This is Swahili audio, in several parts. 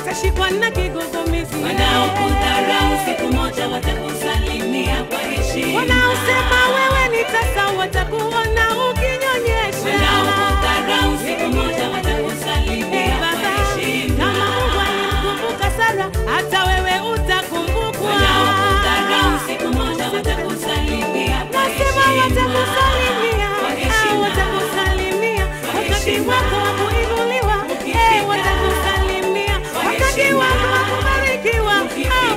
Wakashikwa na kigugumizi. Wanaokudharau siku moja watakusalimia kwa heshima. Wanaosema wewe ni tasa watakuona ukinyonyesha. Wanaokudharau siku moja watakusalimia kwa heshima. Kama Mungu alimkumbuka Sara, hata wewe utakumbukwa. Wanaokudharau siku moja watakusalimia kwa heshima. Nasema watakusalimia, watakusalimia wakati wako wa kuinuliwa, watakusalimia wakati wako wa kubarikiwa,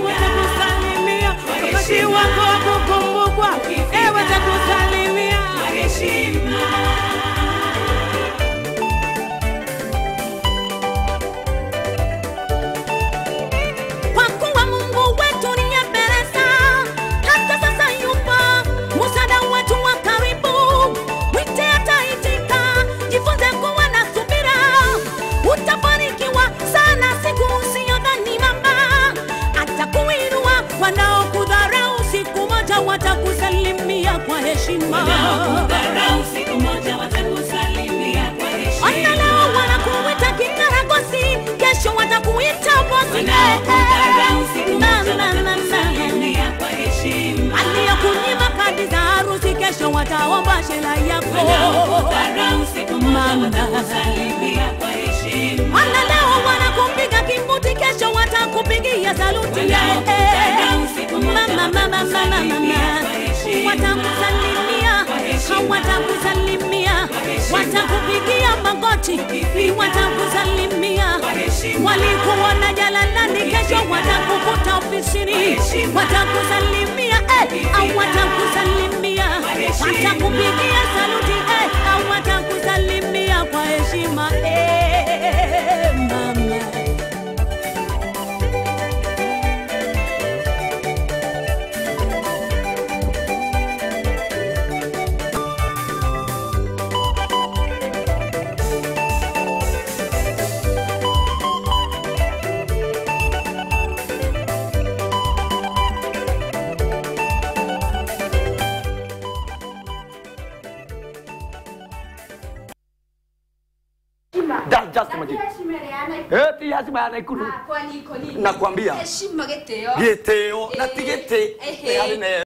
watakusalimia wakati wako wa kukumbukwa, watakusalimia kwa heshima. Kwa kuwa Mungu wetu ni Ebeneza, hata sasa yupo msaada wetu wa karibu. Mwite ataitika, jifunze kuwa na subira, utafanikiwa sana siku usiyodhani mama. Atakuinua wanaokudharau, siku moja watakusalimia kwa heshima. Wanaokudharau siku moja watakusalimia kwa heshima. Hata leo wanakuita kikaragosi, kesho watakuita bosi. Wanaokudharau siku moja watakusalimia kwa heshima. Waliokunyima kadi za harusi, kesho wataomba shela yako. Wanaokudharau siku moja watakusalimia kwa heshima. Hata leo wanakupiga kimbuti, kesho watakupigia saluti. Wanaokudharau siku moja Mama, mama, mama, watakusalimia mama. kwa heshima. Watakusalimia, watakusalimia, watakupigia magoti, watakusalimia. Walikuona jalalani, kesho watakukuta ofisini, watakusalimia, watakusalimia, watakupigia saluti, watakusalimia kwa heshima, mama. Just imagine. Ti heshima ya Nakuru. Nakwambia. Heshima giteo. Giteo na ti giti.